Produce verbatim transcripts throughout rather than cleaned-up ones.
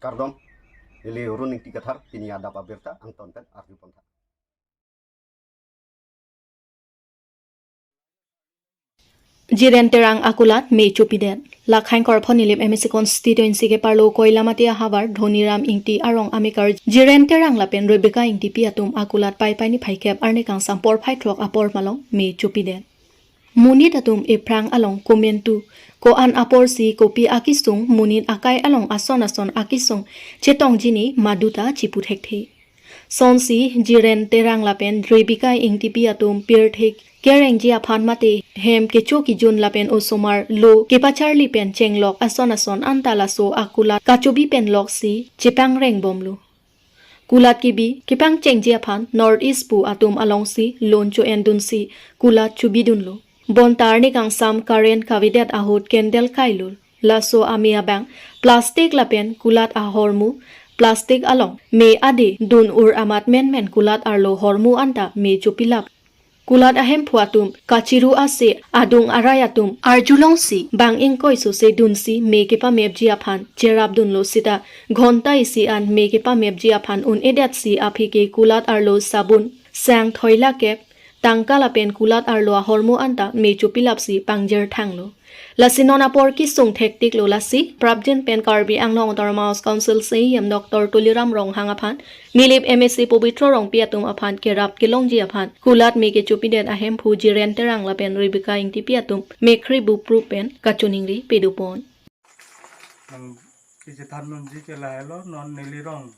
Kardom, neli Run Ingti Kathar, pini adap abirta angton pen arju pontha. Jiren Terang akulat me chopidet. Lakhain Korpho Nilip M A C constituency ke parlo Koilamati ahavar Dhoniram Ingti arong amekar Jiren Terang lapen Rebecca Ingtipi atum akulat Paipai niphai kep arni kangsam porphai throk apor malom me chopidet. Monit atum ephrang along komentu, ko-an apor si kopi akesung, monit akai along ason ason akesung chetongji ne maduta chipu thekthe. Sonsi Jiren Terang lapen Rebecca Ingtipi atum pirthe kerengji aphan mate hem kecho kejun lapen osomar lo kepacharli pen chenglok ason ason anta laso akulat kachobi pen loksi chepangreng bomlo. Kulat kebi kepangchengji aphan North East pu atum alongsi lun cho-endunsi kulat chobidunlo. Bonta arni kangsam current kavedet ahut candle kailo. Laso ame abang plastic lapen kulat ahormu, plastic along me ade dun-ur amat menmen kulat arlo hormu anta me chopilap. Kulat ahemphu atum kachiru ase adung arai atum arjulongsi bang ingkoi sose dunsi me kepamepji aphan cherapdunlo seta ghonta isi an me kepamepji aphan un-edetsi aphi ke kulat arlo sabun, sang thoila kep, tangka lapen kulat arlo ahormu anta me chopilapsi pangjer thanglo. Lasi non apor kesung thektiklo, lasi prapjin pen Karbi Anglong Autonomous Council C E M Doctor Tuliram Ronghang aphan, Nilip M A C Pobitro Rongpi atum aphan kerap kelongji aphan kulat me kechopidet ahemphu Jiren Terang lapen Rebecca Ingtipi atum mekhri bupru pen kachiningri pedupon. Nang kechethan nunji ke lahelo, non neli rong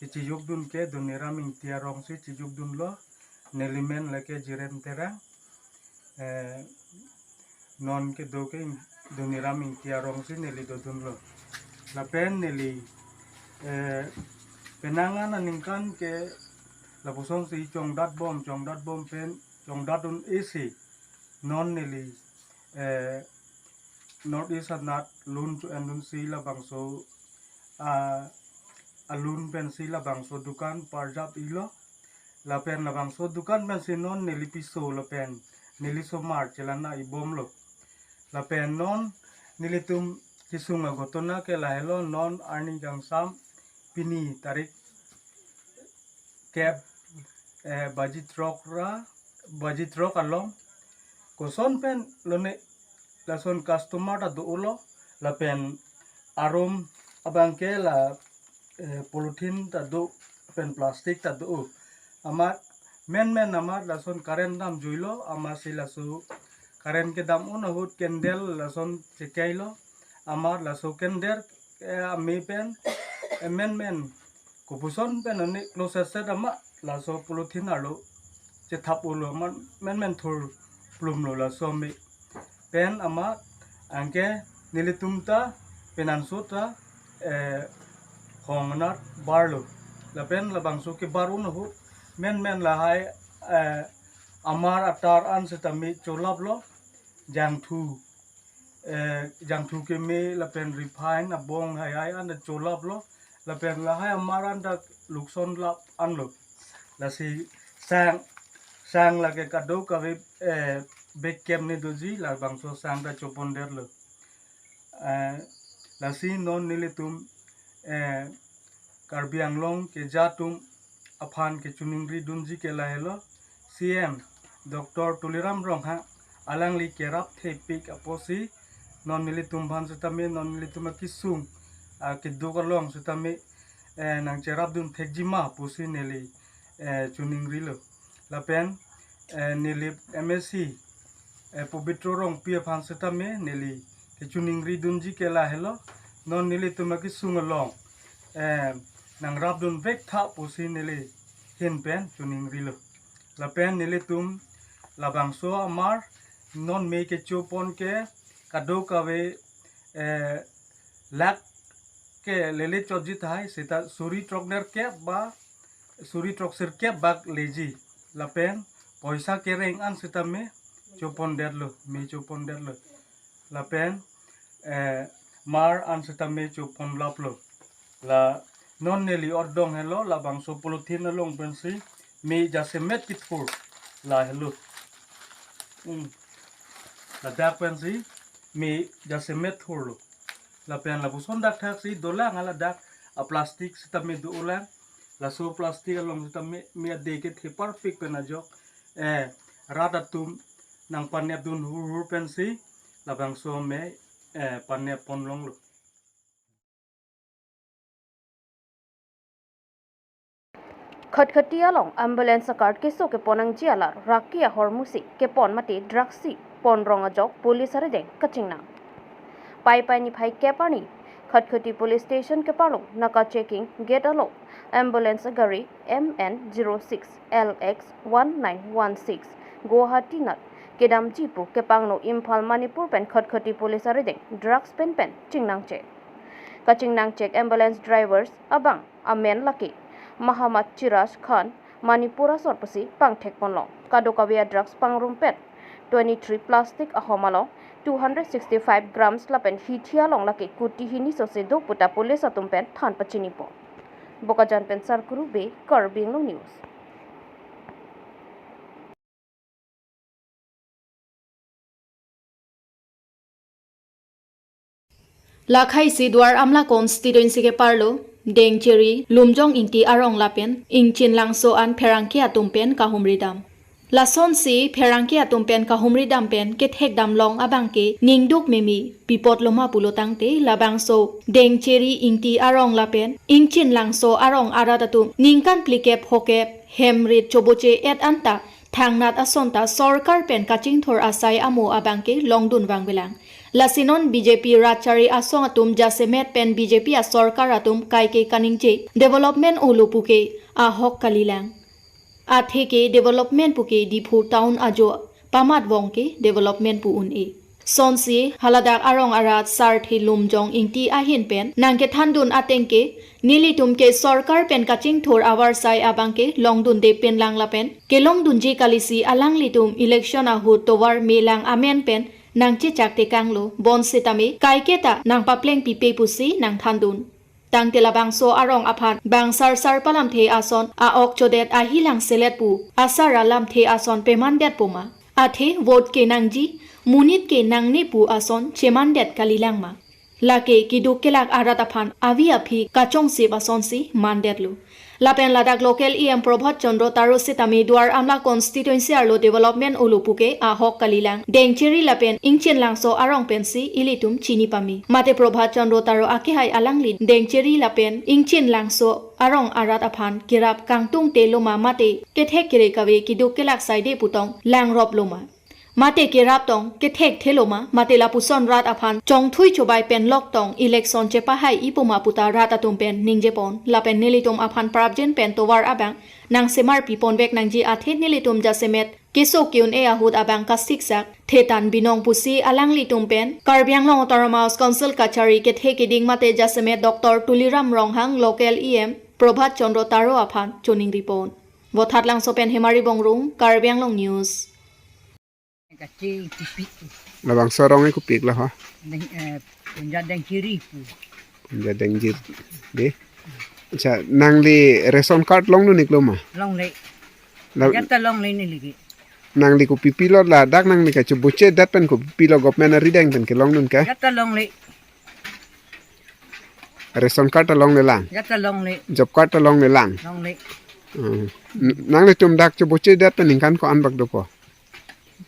kechijukdun ke Dhoniram Ingti arongsi chijukdunlo, neli men lake Jiren Terang. Eh, non kedo ke Ing-, Dhoniram Ingti arongsi neli dodunlo. Lapen neli, eh, penang an aningkan ke lapusonsi chongdatbom, chongdatbom pen, chongdatdun isi. Non neli, eh, North East anat lun cho-endunsi labangso, ah, alun pensi labangso dukan parjap-ilo. Lapen labangso dukan pensi non neli piso lapen neli somar chelana-ibomlo. Lapen non nelitum kesung aghotona ke lahelo, non arni kangsam pini tarik kep, eh, baji throk ra, baji throk along. Koson pen lone lason customer ta do-olo, lapen arum abang ke la, eh, polythene ta do, pen plastic ta do. Amat menmen amat lason current damjuilo, amatsi laso current kedam-un ahut candle lason chekailo, amat laso candle, eh, ame pen, eh, menmen kopuson pen ani close set amat laso polythene arlo chethap-olo, amat menmen thurplumlo laso ame pen amat anke nelitum ta penanso ta, eh, hong anat barlo. Lapen labangso kebar-un ahut menmen lahai, eh, amar atar an setame cholaplo, jangthu, eh, jangthu keme lapen refine abong haihai an cholaplo, lapen lahai amar an ta lukson lap anlo. Lasi sang, sang lake kadokave, eh, bag kep ne doji, labangso sang ta chopondetlo. Eh, lasi non nelitum, eh, Karbi Anglong keja atum aphan kechiningridunji ke lahelo, C M Doctor Tuliram Ronghang alangli kerap thepik apotsi non nelitum aphan setame, non nelitum akesung, ah, keduk along setame, eh, nangcherapdun thekjima pusi neli, eh, chiningrilo. Lapen, eh, Nilip M A C, eh, Pobitro Rongpi aphan setame neli kechiningridunji ke lahelo, non nelitum akesung along, eh, nangrapdun vektha pusi neli ahin pen chiningrilo. Lapen nelitum labangso amar non me kechopon ke kadokave, eh, lakh ke lele chotji tahai, seta suri throknerkep ba suri throksirkep bak leji. Lapen poisa kereng an setame chopondetlo, me chopondetlo. Lapen, eh, mar an setame choponlaplo. La non neli ordong helo, labangso polythene along pensi me jasemet kethur lahelo. Hmm. Ladak pensi me jasemet thurlo. Lapen lapuson dak thaksi dolang ala dak a plastic sitame do-olang. Laso plastic along sitame me ade kethe parpik pen ajok, eh, rat atum nangpanepdun hurhur pensi labangso me, eh, panep ponlonglo. Khatkhati along ambulance a-card keso kepon nangji alar raki ahormusi kepon mate drugs si ponrong ajok police arideng kachingnang. Paipai niphai kep arni Khatkhati Police Station keparlo naka checking gate along ambulance agari M N zero six L X one nine one six Guwahati nat kedamji pu kepangno Imphal Manipur pen Khatkhati Police arideng drugs pen pen chingnangchek. Kachingnangchek ambulance drivers abang amen lake Mahammad Chiraj Khan, Manipur asor pusi pangthek ponlong. Kadokave a-drugs pangrum pen twenty-three plastic ahom along two hundred sixty-five grams lapen hithi along lake kuti hini sose do puta police atum pen than pachinipo. Bokajan pen Sarkuru Bey, Karbi Anglong News. Lakhai si Duar Amla constituency keparlo Dengcheri, Lumjong Ingti arong lapen Ingchin Langso an pherangke atum pen kahumri dam. Lasonsi pherangke atum pen kahumri dam pen kethek damlong abangke ningduk meme pi apot loma pulo tangte labangso Dengcheri Ingti arong lapen Ingchin Langso arong arat atum ningkan phlikep phokep hem rit choboche-et anta thangnat ason ta sorkar pen kachingthur asai amo abangke longdun vangvelang. Lasi non B J P rat chari asong atum jasemet pen B J P asorkar atum kaike kaningje development olo puke ahok kalilang. Atheke development puke Diphu town ajo pamat vongke development pu un-e. Sonsi haladak arong arat sarthe Lumjong Ingti ahin pen nangkethandun atengke nelitum ke sorkar pen kachingthur avarsai abangke longdunde pinlang lapen kelongdunji kalisi alanglitum election ahut tovar melang amen pen nangchechak tekanglo, bonsitame kaiketa nangpapleng pipe pusi nangthandun. Tangte labangso arong aphan bang sarsar palamthe ason a-ok chodet ahilang selet pu asar alamthe ason pemandetpo ma? Athe vote ke nangji, monit ke nangne pu ason chemandet kalilang ma? Lake keduk kelak arat aphan avi aphi kachongsip asonsi mandetlo. Lapen ladak local E M Prabhat Chandra Taro sitame Duar Amla constituency arlo development olo puke ahok kalilang. Dengcheri lapen Ingchin Langso arong pensi ilitum chini pame. Mate Prabhat Chandra Taro akehai alangli Dengcheri lapen Ingchin Langso arong arat aphan kerap kangtungte loma mate kethek kere kave keduk kelak saide putong langrop loma? Mate kerap tong kethekthe loma, mate lapuson rat aphan chongthui chobai pen lok tong election chepahai-ipo ma puta rat atum pen ningjepon. Lapen nelitum aphan prapjin pen tovar abang nangsemar piponvek nangji athe nelitum jasemet keso ke-un-e ahut abang kasiksak thetan binong pusi alanglitum pen Karbi Anglong Autonomous Council kachari kethe keding mate jasemet Doctor Tuliram Ronghang, local E M Prabhat Chandra Taro aphan choningripon. Vothatlangso pen Hemari Bongrung, Karbi Anglong News. Kaching pipi. Labangso arong ke kopik lo ha? Deng, eh, Punja Dengcheri pu. Punja Dengcheri. De. Acha, nangli ration card longdun-iklo ma? Longle. La- Jata longle neli ke. Nangli kopi pilo ladak nangli kachoboche-det pen kopi pilo government arideng pen kelongdun ke? Jata longle. Ration card ta longlelang. Jata longle. Job card ta longlelang. Longle. Hmm. N-, nanglitum dak choboche-det pen ningkan ko-an bak dopo?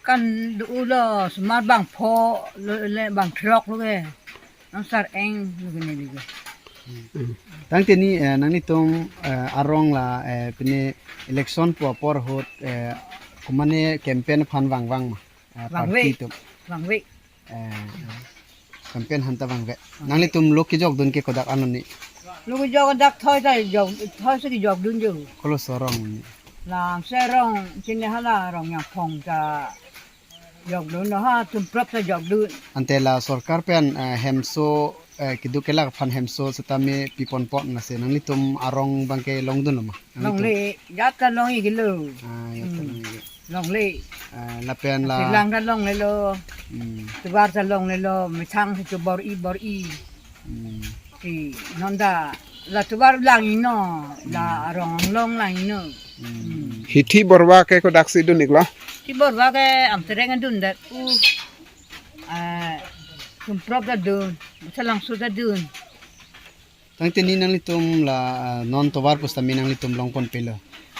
Kan do-ulo, osomar bangpho lo le bangthrok lo ke. Nang sar-eng lo ke neli ke. Hmm. Tangte ni, eh, nanglitum, eh, arong la, eh, pine election pu apor ahut, eh, komane campaign aphan vangvang ma? Eh, vangve. Party atum. Vangve. Eh, campaign aphanta vangve. Nanglitum lo kejokdun ke kodak anoni? Lo kejok dak thoi ta jok, thoi si kejokdun jo. Kolo-so arong ni? Langso arong, chini hala arong yang phong ta jokdun lo ha, tum prop ta jokdun. Ante la sorkar pen, eh, hemso, eh, keduk kelak aphan hemso sitame piponpon nase nanglitum arong abangke longdun lo ma? Longle, jat ta long-iklo. Ah, jat ta long-iklo. Longle. Ah, lapen la. Silang ta longlelo. Hmm. Tovar ta longlelo, methang si chobor-i bor-i. Hmm. Si non ta la tovar lang-iknon, la arong long lang-iknon. Hmm. Hmm. Hithi Borwa ke kodaksi dun-iklo? Hithi Borwa ke Amtereng dun dak u. Ah, tum prop ta dun, Salangso ta dun. Tangte ni nanglitum la, ah, non tovar pusitame nanglitum longponpelo.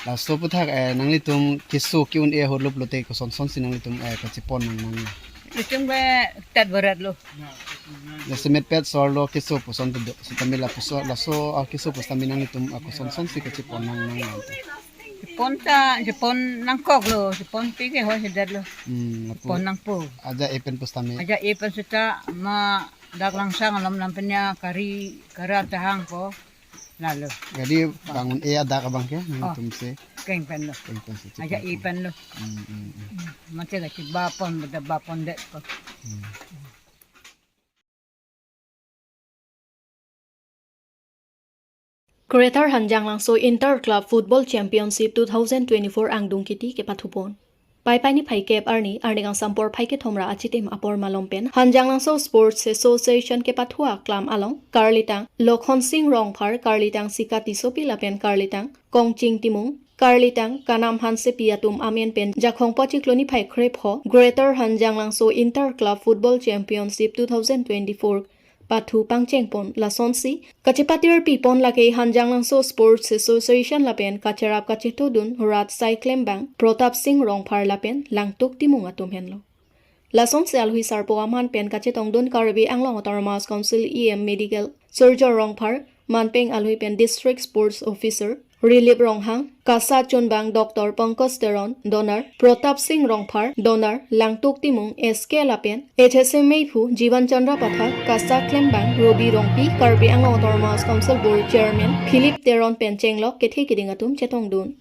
Laso aphuthak, eh, nanglitum keso ke-un-e ahut luplote kosonsonsi nanglitum, eh, kachepon nangnang? Itum ke tet berat lo. Jasemet pet sorlo keso puson tu do. Sitame lapuson, laso, ah, keso pusitame nanglitum, ah, kosonsonsi kachepon nangnang? Chepon ta, chepon nangkok lo, chepon pi ke ho sedet lo. Hmm, lapu. Chepon nangpo. Ajat-e pen pusitame. Ajat-e pen seta ma dak Langsang alom lam pen ya kari kara tahang po. Lalo. Jadi bang un-e adak abang ke, oh, nanglitum si. Keng pen lo. Keng pen si, ajat-e pen lo. Hmm, hmm, hmm. Hmm, mate kachebapon, beda bapon det po. Hmm. Greater Hanjanglangso Inter Club Football Championship two thousand twenty-four angdung kiti kepathupon. Paipai niphai kep arni, arni kangsam porphai kethom ra achitim apor malom pen Hanjanglangso Sports Association kepathu aklam along karlitang Lokhon Sing Rongphar, karlitang Sika Tissopi lapen karlitang Kongching Timung, karlitang Kanam Hansepi atum amen pen Jakhong pochiklo niphai krepho Greater Hanjanglangso Inter Club Football Championship two thousand twenty-four pathu pangchengpon. Lasonsi kachepatirpipon lake Hanjanglangso Sports Association lapen kacherap kachethodun rat asai klembang Protap Sing Rongphar lapen Langtuk Timung atum henlo. Lasonsi alohi sarpo aman pen kachetongdun Karbi Anglong Autonomous Council E M Medical Surjya Rongphar, manpeng alohi pen District Sports Officer Rilip Ronghang, KASA chunbang Doctor Pankaj Teron, donor Protap Sing Rongphar, donor Langtuk Timung S K lapen H S A meiphu Jiban Chandra Pathak, KASA klembang Robi Rongpi, Karbi Anglong Autonomous Council Board Chairman Philip Teron pen chenglok kethe keding atum chetongdun.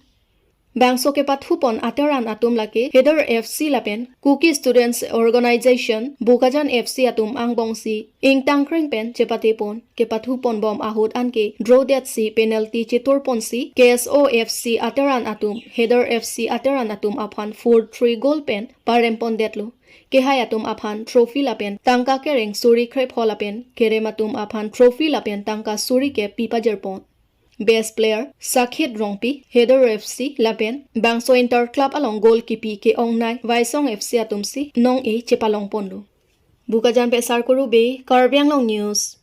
Bangso kepathupon ateran atum lake Header F C lapen Kuki Students Organization, Bokajan F C atum angbongsi ingtangkreng pen chepatepon. Kepathupon bom ahut anke draw detsi penalty cheturponsi K S O F C ateran atum Header F C ateran atum aphan four three goal pen parempondetlo. Kehai atum aphan trophy lapen tangka kereng suri krepho lapen kerem atum aphan trophy lapen tangka suri kep pipajirpon. Best player Sakhit Rongpi, Header F C lapen bangso Inter Club along goal kipi ke-ongnei Vaisong F C atumsi nong-e chepalongponlo. Bokajan pen Sarkuru Bey, Karbi Anglong News.